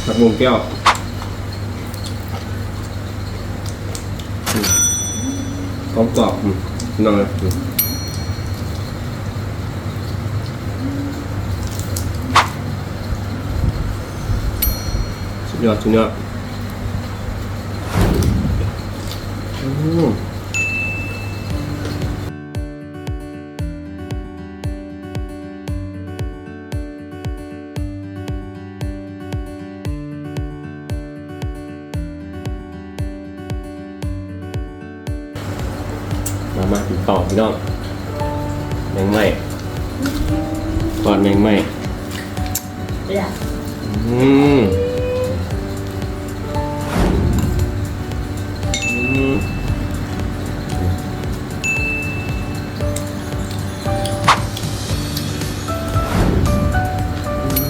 ຜັກບົວແກ້ວ ອືມ ກອບໆ ອືມ ພີ່ນ້ອງເອີຍ ອືມ ສຸດຍອດ ສຸດຍອດ ອືມ. ມາ ມາກິນຕໍ່ພີ່ນ້ອງ ແມງໄມ້ ທອດແມງໄມ້ ເອີ ອືມ ອືມ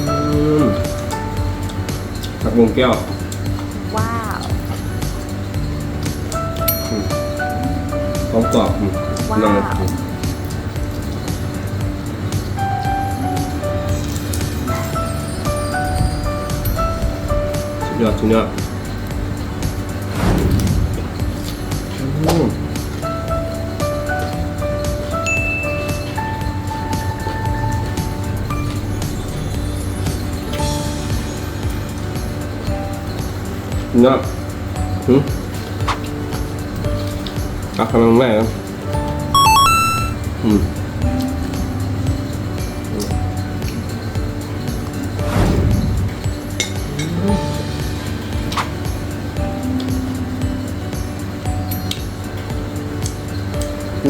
ອືມ ຜັກບົວແກ້ວ ວ້າວ ອືມ ກອບໆ ອືມ ວ້າວ ພີ່ນ້ອງເອີຍ ອືມ ສຸດຍອດ ສຸດຍອດ ອືມ ເນາະ ຫື ຕັກໃຫ້ມັນແມ່ນ ອືມ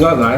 ຍອດຫຼາຍ.